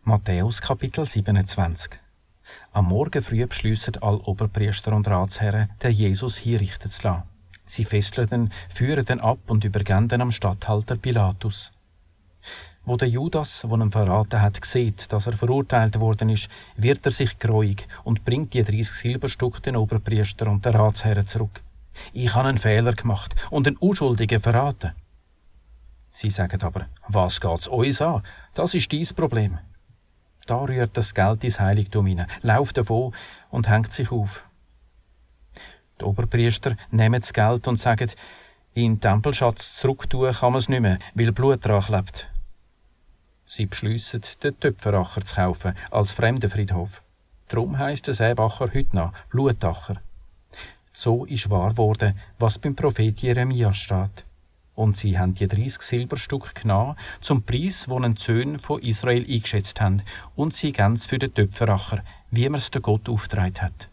Matthäus Kapitel 27. Am Morgen früh beschliessen alle Oberpriester und Ratsherren, den Jesus hinrichten zu lassen. Sie fesseln ihn, führen ihn ab und übergeben ihn am Statthalter Pilatus. Wo der Judas, der ihn verraten hat, sieht, dass er verurteilt worden ist, wird er sich greuig und bringt die 30 Silberstück den Oberpriester und den Ratsherren zurück. Ich habe einen Fehler gemacht und einen Unschuldigen verraten. Sie sagen aber, was geht's uns an? Das ist dein Problem. Da rührt das Geld ins Heiligtum hinein, läuft davon und hängt sich auf. Die Oberpriester nehmen das Geld und sagen, in den Tempelschatz zurücktun kann man es nicht mehr, weil Blut dran klebt. Sie beschliessen, den Töpferacher zu kaufen, als Fremdenfriedhof. Darum heisst es Seebacher heute noch Blutacher. So ist wahr geworden, was beim Prophet Jeremia steht. Und sie haben die 30 Silberstück genommen, zum Preis, den die Söhne von Israel eingeschätzt haben, und sie geben es für den Töpferacher, wie man es der Gott aufgetragen hat.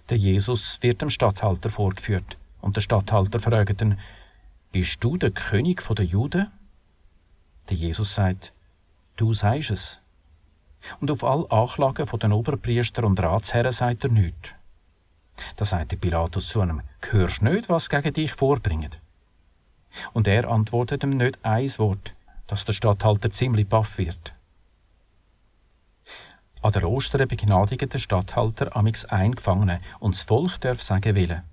Der Jesus wird dem Statthalter vorgeführt, und der Statthalter fragt ihn, «Bist du der König der Juden?» Der Jesus sagt, «Du sagst es.» Und auf alle Anklagen von den Oberpriester und Ratsherren sagt er nichts. Da sagt der Pilatus zu ihm, «Hörst nicht, was gegen dich vorbringen?» Und er antwortet ihm nicht ein Wort, dass der Statthalter ziemlich baff wird. An der Ostern begnadigt der Statthalter amix einen Gefangenen und das Volk darf sagen willen.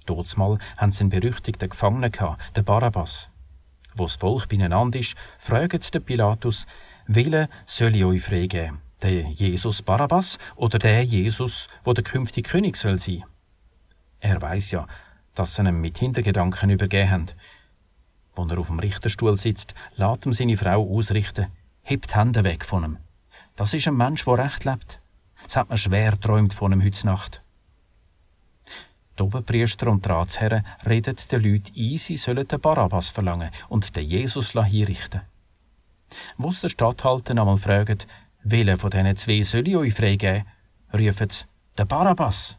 Totsmal haben sie einen berüchtigten Gefangenen gehabt, den Barabbas. Wo das Volk beieinander ist, fragt der Pilatus, «Welchen soll ich euch freigeben? Den Jesus Barabbas oder den Jesus, wo der künftige König soll sein?» Er weiss ja, dass sie ihn mit Hintergedanken übergeben haben. Als er auf dem Richterstuhl sitzt, lässt ihm seine Frau ausrichten, hebt die Hände weg von ihm. Das ist ein Mensch, der recht lebt. Das hat man schwer geträumt von ihm heute Nacht. Die Oberpriester und die Ratsherren reden den Leuten ein, sie sollen den Barabbas verlangen und den Jesus hinrichten. Wo der Statthalter einmal fragt, welchen von diesen zwei soll ich euch freigeben, rufen sie, «Der Barabbas!»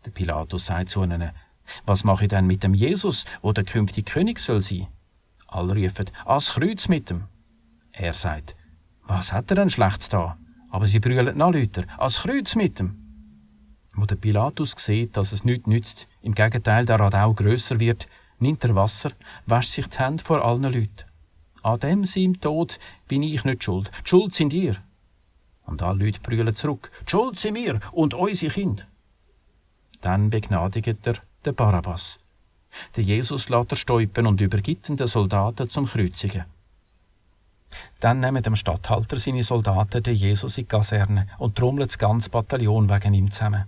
Der Pilatus sagt zu ihnen, «Was mache ich denn mit dem Jesus, wo der künftige König soll sein?» Alle rufen, «Ans Kreuz mit ihm!» Er sagt, «Was hat er denn Schlechtes da?» Aber sie brüllen noch lauter, «Ans Kreuz mit ihm!» Wo der Pilatus sieht, dass es nichts nützt, im Gegenteil der Radau grösser wird, nimmt er Wasser, wäscht sich die Hände vor allen Leuten. «An dem seinem Tod bin ich nicht schuld, die Schuld sind ihr!» Und alle Leute brüllen zurück, «Die Schuld sind wir und unsere Kinder!» Dann begnadigt er den Barabbas. Der Jesus lässt er stäupen und übergibt ihn den Soldaten zum Kreuzigen. Dann nehmen dem Statthalter seine Soldaten den Jesus in die Kaserne und trommeln das ganze Bataillon wegen ihm zusammen.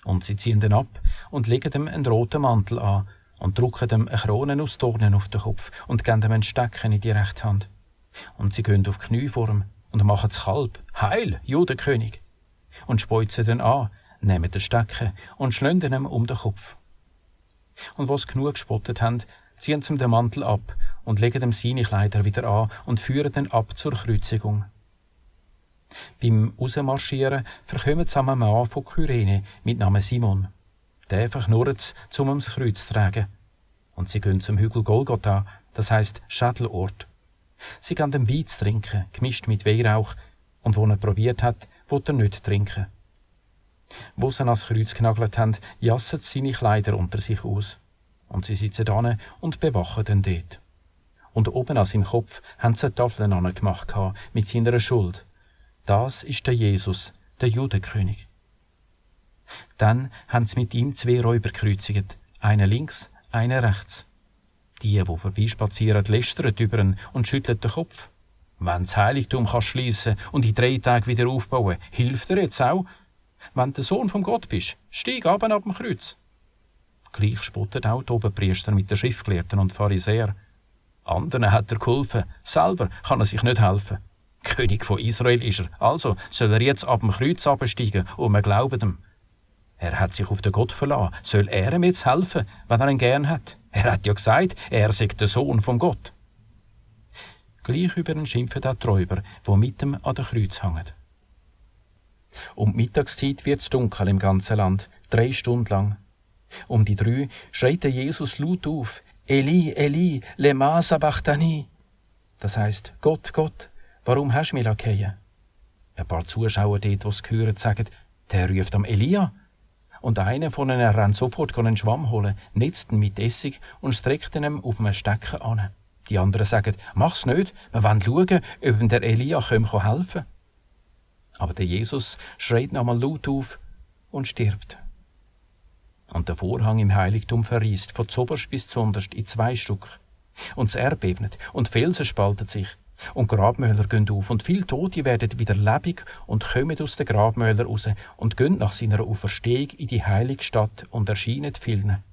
Und sie ziehen ihn ab und legen ihm einen roten Mantel an und drücken ihm eine Krone aus Dornen auf den Kopf und geben ihm einen Stecken in die rechte Hand. Und sie gehen auf die Knie vor ihm und machen das Kalb, «Heil, Judenkönig!» und speuzen ihn an, nehmen den Stecken und schlenden ihm um den Kopf. Und was genug gespottet haben, ziehen sie ihm den Mantel ab und legen ihm seine Kleider wieder an und führen ihn ab zur Kreuzigung. Beim Rausmarschieren verkommen sie einen Mann von Kyrene mit Namen Simon. Der verknurrt es, um ihm das Kreuz zu tragen. Und sie gehen zum Hügel Golgotha, das heisst Schädelort. Sie geben ihm Wein zu trinken, gemischt mit Weihrauch, und wo er probiert hat, will er nicht trinken. Wo sie ans Kreuz genagelt haben, jassen sie seine Kleider unter sich aus. Und sie sitzen da und bewachen ihn dort. Und oben an seinem Kopf haben sie eine Tafel angemacht mit seiner Schuld. Das ist der Jesus, der Judenkönig. Dann haben sie mit ihm 2 Räuber gekreuzigt, einen links, einen rechts. Die vorbeispazieren, lästern über ihn und schütteln den Kopf. Wenn das Heiligtum schliessen und in 3 Tagen wieder aufbauen, hilft er jetzt auch? Wenn du der Sohn von Gott bist, steig ab dem Kreuz. Gleich spottet auch die Oberpriester mit den Schriftgelehrten und Pharisäern. Anderen hat er geholfen, selber kann er sich nicht helfen. König von Israel ist er, also soll er jetzt ab dem Kreuz absteigen und wir glauben ihm. Er hat sich auf den Gott verlassen, soll er ihm jetzt helfen, wenn er ihn gern hat? Er hat ja gesagt, er sei der Sohn von Gott. Gleich über ihn schimpfen auch die Räuber, die mit ihm an den Kreuz hängen. Um die Mittagszeit wird es dunkel im ganzen Land, 3 Stunden lang. Um die 3 schreit der Jesus laut auf, «Eli, Eli, lema sabachthani!» Das heisst, Gott, Gott, warum hast du mich fallen? Ein paar Zuschauer dort, die es hören, sagen, der ruft am Elia. Und einer von ihnen rennt sofort einen Schwamm holen, netzt ihn mit Essig und streckt ihn auf einem Stecken an. Die anderen sagen, mach's nicht, wir wollen schauen, ob ihm der Elia helfen kann. Aber der Jesus schreit nochmal laut auf und stirbt. Und der Vorhang im Heiligtum verriest von zoberst bis zunderst in 2 Stück. Und das Erdbebnet und Felsen spalten sich. Und Grabmäler gehen auf und viele Tote werden wieder lebendig und kommen aus den Grabmälern raus und gehen nach seiner Auferstehung in die heilige Stadt und erscheinen vielen.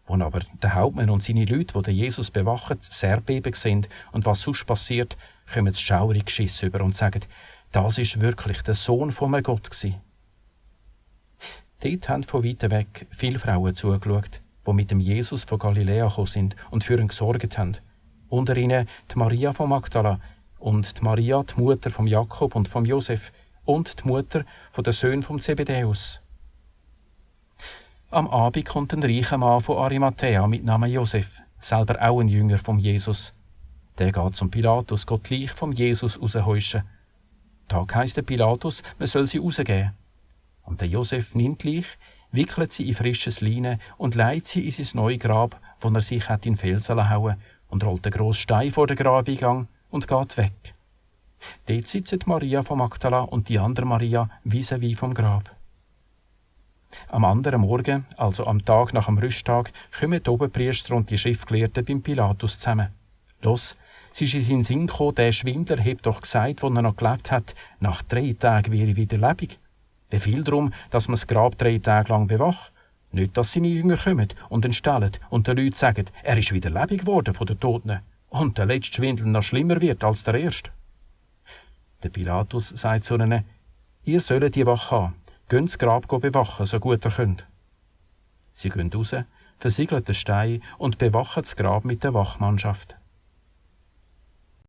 Als aber der Hauptmann und seine Leute, die den Jesus bewachen, das Erdbeben sehen und was sonst passiert, kommen sie schaurig Geschiss über und sagen, das ist wirklich der Sohn von einem Gott gewesen. Dort haben von weit weg viele Frauen zugeschaut, die mit dem Jesus von Galiläa gekommen sind und für ihn gesorgt haben. Unter ihnen die Maria von Magdala und die Maria, die Mutter von Jakob und von Josef und die Mutter von den Söhnen von Zebedäus. Am Abend kommt ein reicher Mann von Arimathäa mit Namen Josef, selber auch ein Jünger von Jesus. Der geht zum Pilatus, geht gleich vom Jesus raushäuschen. Da heisst der Pilatus, man soll sie rausgeben. Und der Josef nimmt gleich, wickelt sie in frisches Leinen und leitet sie in sein neues Grab, wo er sich hat in den Felsen hauen und rollt den grossen Stein vor den Grabeingang und geht weg. Dort sitzen Maria von Magdala und die andere Maria vis-à-vis vom Grab. Am anderen Morgen, also am Tag nach dem Rüsttag, kommen die Oberpriester und die Schriftgelehrten beim Pilatus zusammen. Los, es ist in seinen Sinn gekommen, der Schwindler hat doch gesagt, als er noch gelebt hat, nach 3 Tagen wäre er wieder lebendig. Befehl darum, dass man das Grab 3 Tage lang bewacht. Nicht, dass seine Jünger kommen und ihn stellen und den Leuten sagen, er ist wieder lebendig geworden von den Toten und der letzte Schwindel noch schlimmer wird als der erste. Der Pilatus sagt zu ihnen, ihr sollt die Wache haben, geht das Grab bewachen, so gut ihr könnt. Sie gehen raus, versiegeln den Stein und bewachen das Grab mit der Wachmannschaft.